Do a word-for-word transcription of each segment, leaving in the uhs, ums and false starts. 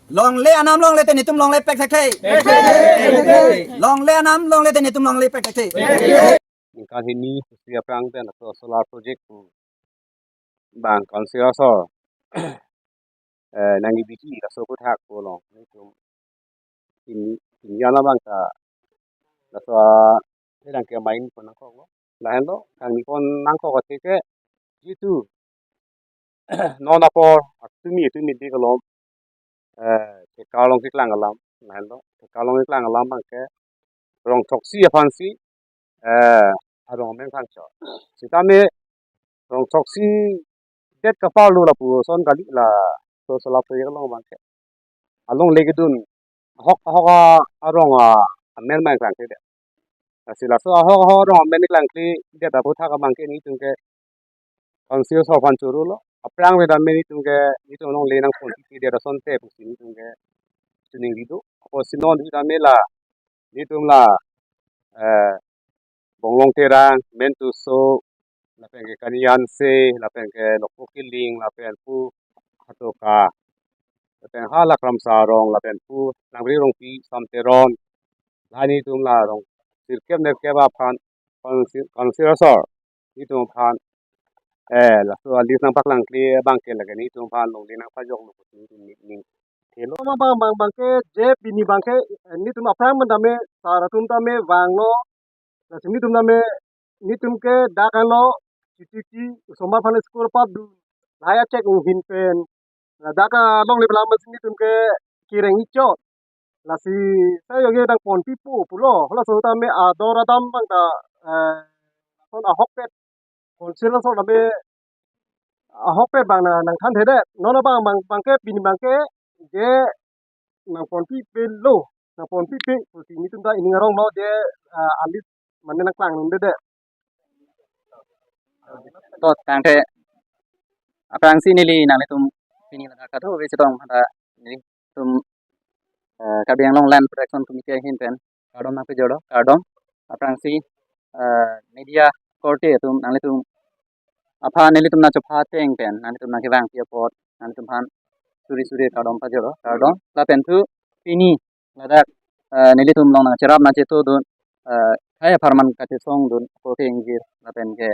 Longle anam longle te netum longle pek thekthe. Longle anam longle te netum longle pek thekthe. Ningkan hini pusi aphrang pen laso solar project pu bang council aso, eh, nangkebiji laso aphuthak pu along netum tin tin jana bang ta laso a thedang ke main pon nangkoklo. Lahenlo kangni pon nangkok athe ke jitu non apor atumi atumi dik along, eh, thekar along keklang alam, lahenlo thekar along keklang alam bang ke rong throksi aphansi, eh, arong amen kangchot. Sitame rong throksi det kapar lo lapuson kali laso solar project along bang ke. Alongle kedun ahok ahok a arong a amen bang kangkledet. Lasi laso ahok ahok arong amen kangkledet aphuthak abang ke netum ke council aso aphan choro lo. Aphrang pen tame netum ke netum longle nangponpipedet asonte pusi netum ke chiningri do. Apotsi non tame la netum la, eh, Bonglong Terang, Mentuso, lapen ke Kani Hanse, lapen ke Lokpo Killing, lapen pu Hatoka, lapen hala Kramsa Rong, lapen pu Nangri Rongpi, Sam Teron, la netum la rong sirkep nerkep aphan council, council asor netum aphan, eh, laso a list nangpaklangkle abang ke lake netum aphan longle nangpajoklo pusi netum ning, ning thelo. Bang bang bang bang ke je pini bang ke, eh, netum aphrang pen tame sar atum tame vanglo. Lasi netum tame netum ke dak anlo Chiti Chi osomar aphan school pat dun. Lahai a check unghin pen ladak alongle pelam si netum ke kereng ichot. Lasi sai yoge nangponpipo pulo. Halaso tame ador adam bang ta, eh, son ahokpet council aso tame ahokpet bang na nangthanthedet. Non abang bang bang ke pini bang ke je nangponpipelo, nangponpipe pusi netum ta ining arong lo je, ah, alit mane nangklang nundedet. To tangte aphrangsi neli nanglitum pini ladak kadokave chetong aphanta nelitum, eh, Karbi Anglong Land Protection Committee ahin pen kardom nangpajorlo, kardom. Aphrangsi, eh, media korte atum nanglitum aphan nelitum nangchepha ateng pen nanglitum nangkevangpi apot nanglitum aphan suri suri kardom pajorlo, kardom. Lapen thu pini ladak, eh, nelitum along nangcherap nangchetodun, eh, khei apharman kachesongdun korte ingjir lapen ke,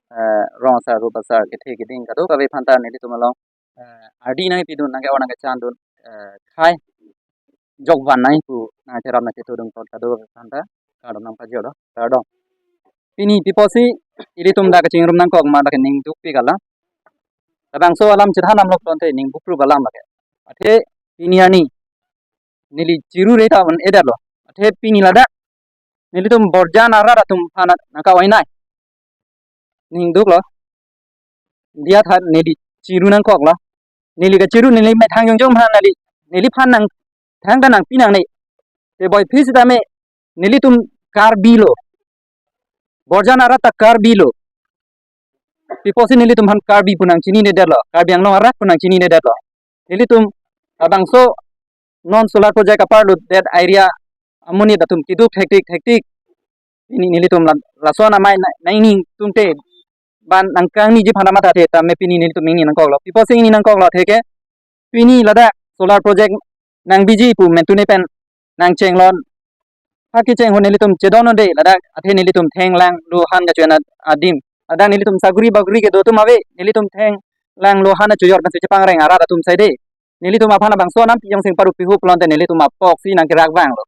eh, rong asar rup asar kethe keding kadokave aphanta nelitum along, eh, ardi nangpidun nangke-or nangkechandun, eh, khei jokvan nangji pu nangcherap nangchetodun apot kadokave aphanta kardom nangpajorlo, kardom. Pini pi apotsi ilitum dak kachingrum nangkok ma dak ning dukpik alam. Labangso alam chethan damlok tonte ning bupru alam lake. Athe pini arni neli chiru re ta un-edetlo. Athe pini ladak nelitum borjan arat atum aphan nangka-oinai. Ning duklo. Diya tha neli chiru nangkoklo. Neli kachiru neli methang jongjong aphan neli, neliphan nangthang ta nangpi nangne. Te boi phi sitame nelitum Karbi lo. Borjan arat ta Karbi lo. Pi apotsi nelitum aphan Karbi pu nangchininedetlo. Karbi Anglong arat pu nangchininedetlo. Nelitum labangso non solar project apar lo det area amonit atum keduk thektik thektik. Pini nelitum la, lason amei na, nangning tungte ban nangkangniji aphan amat athe tame pini nelitum ingni nangkoklo. Pi apotsi ingni nangkoklo athe ke pini ladak solar project nangbiji pu mentune pen nangchenglon. Ha kecheng ahut nelitum chedon un-e ladak athe nelitum thenglang lo han kachoen adim. Ladak nelitum saguri baguri kedo atum ave, nelitum thenglang lo han achojor pensi chepangreng arat atum saide. Nelitum aphan labangso anam piyong sing paru pihu pulote nelitum apoksi nangkerak vanglo.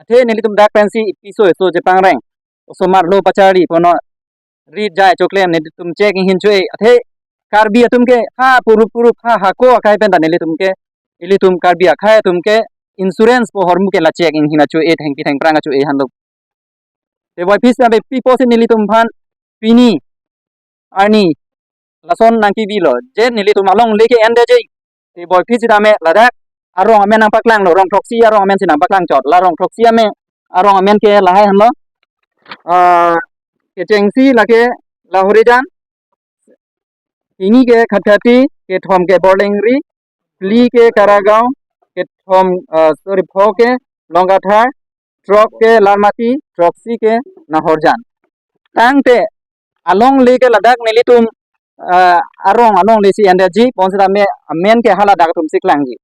Athe nelitum dak pensi piso eso chepangreng. Osomar lo pacharli pono rit jai choklem nelitum check inghin cho-e. Athe Karbi atum ke ha purup purup ha hako akai pen ta nelitum ke, ilitum Karbi akhei atum ke insurance pu ahormu ke la check inghin acho-e, thengpi thengphrang acho-e henlo. Te boi phi sitame pi apotsi nelitum aphan pini arni lason nangkebilo. Je nelitum alongle ke-endetji. Te boi phi sitame ladak arong amen nangpaklanglo, rong throksi arong amen si nangpaklangchot. La rong throksi amen, arong amen ke lahai henlo. Ah, kechengsi lake Lahorijan, hini ke Khatkhati, kethom ke Borlengri, phli ke Karagaon, kethom, ah, sorry, pho ke Longkathar, throk ke Lalmati, throksi ke Nahorjan. Tangte alongle ke ladak nelitum, ah, arong alongle si endetji, bonsitame amen ke ha ladak atum si klangji.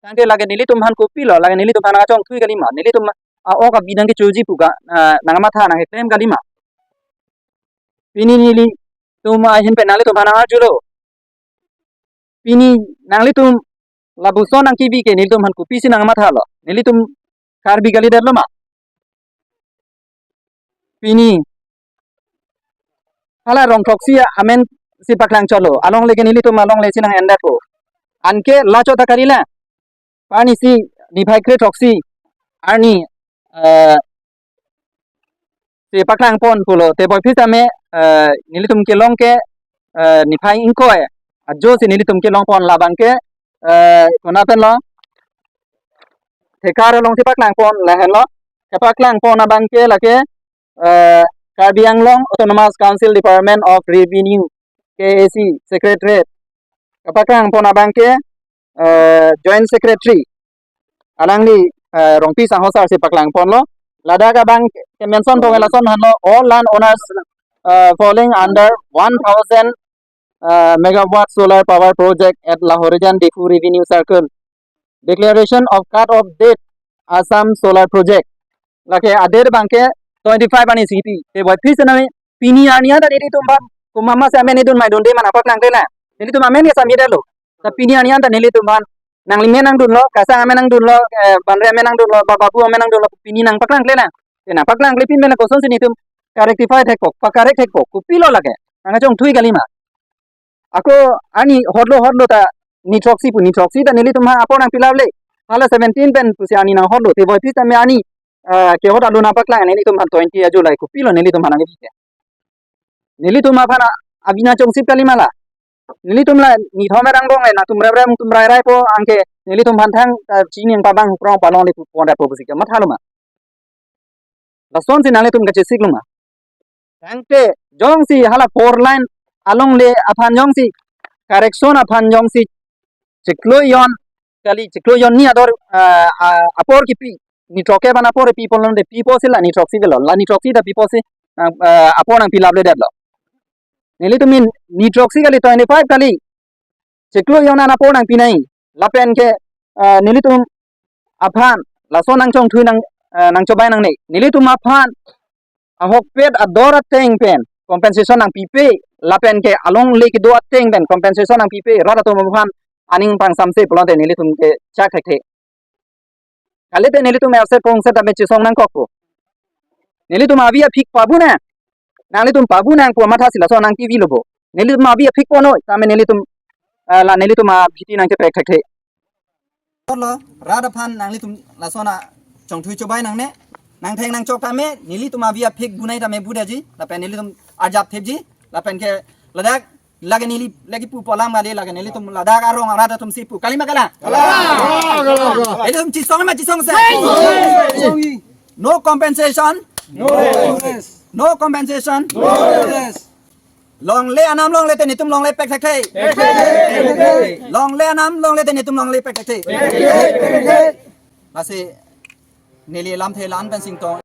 Anke lake nelitum aphan kopilo, lake nelitum aphan nangkachongthui kalima, nelitum a-ok abi nangkechoji pu ka, ah, nangmatha nangkeklem kalima. Pini nelitum ahin pen nanglitum aphan nangarjulo. Pini nanglitum lapuson nangkebi ke nelitum aphan kopisi nangmathalo? Nelitum Karbi kalidetlo ma? Pini hala rong throksi amen si paklangchotlo, alongle ke nelitum alongle si nang-endetpo. Anke la chot ta kalilang. Arnisi niphai kre throksi arni, eh, si paklangpon pulote puvoiphit tame, eh, nelitum kelong ke, eh, niphai ingkoi ajo si nelitum kelongpon, labang ke, eh, konat penlo, thekar along si paklangpon lahenlo. Kepaklangpon abang ke lake, eh, Karbi Anglong Autonomous Council Department of Revenue, K A C Secretariat. Kepaklangpon abang ke, eh, Joint Secretary alangli, eh, Rongpi Sangho sir si paklangponlo. Ladak abang ke mention ponke lason henlo, all land owners, eh, falling under one thousand, eh, megawatt solar power project at Lahorijan Diphu Revenue Circle. Declaration of cut off date Assam solar project. Lake a-date abang ke twenty-five arni si pi. Te puvoiphit tame pini arni anta nelitum aphan komat ma si amen idun ma idunde ma nangpaklangklelang. Nelitum amen ke samyedetlo. Ta pini arni anta nelitum aphan nanglimen nangdunlo, Kaisang amen nangdunlo, eh, Banre amen nangdunlo, ba Babu amen nangdunlo, pini nangpaklangklelang. Te nangpaklangklepin pen kosonsi nelitum ka-rectify thekpo, pa-correct thekpo, kopilo lake? Nangkachongthui kalima? Ako arni hotlo hotlo ta ni throksi pu, ni throksi ta nelitum aphan apor nangpilapple. Hala seventeen pen pusi arni nanghotlo, te puvoiphit tame arni, eh, kehot alun nangpaklang, nelitum aphan twenty ajo lake kopilo nelitum aphan nangkebi ke? Nelitum aphan a-, abi nangchongsip kalima la? Nelitum la nithom erang bong le nangtum rem rem tum rai raipo, anke nelitum aphan thang, eh, chini nangpabang hukrong palongle pu pondetpo pusi ke mathalo ma? Lasonsi nanglitum kachesik lo ma? Tangte jongsi hala four lane alongle aphan jongsi correction aphan jongsi chiklo jon kali, chiklo jon ni ador, ah, ah, apor kipi, ni throksi aphan apor piponlongle, pipo si la ni throksi avelo, la ni throksi ta pipo si, ah, ah, apor nangpilapledetlo. Nelitum pini ni throksi kali, twenty-five kali, chiklo jon an apor nangpinai. Lapen ke, eh, nelitum aphan lason nangchongthui nang, eh, nangchobai nangne. Nelitum aphan ahokpet ador ateng pen compensation nangpipe, lapen ke alongle kedo ateng pen compensation nangpipe, rat atum aphan aning pangsamse pulote nelitum ke chak thekthe. Kalite nelitum erset pongset tame chesong nangkokpo. Nelitum avi aphik pabunang. Nanglitum pabunang pu mathasi laso nangkevilo bo. Nelitum avi aphik ponoi tame nelitum, eh, la nelitum abhiti nangchepek thekthe. Lo, rat aphan nanglitum lason chongthui chobai nangne. Nangtheng nangchok tame nelitum avi aphik bunai tame budaji, lapen nelitum arjap thepji, lapen ke ladak lake neli lake pu polam kali, lake nelitum ladak arong arat atum si pu kalima kala? Kala. Nelitum chesong ma chesongse? No compensation. No rest. No compensation. No rest. Longle anam longle te nelitum longle pek thekthe. Longle anam longle te nelitum longle pek thekthe. Lasi neli lamthe la-an pen singtong.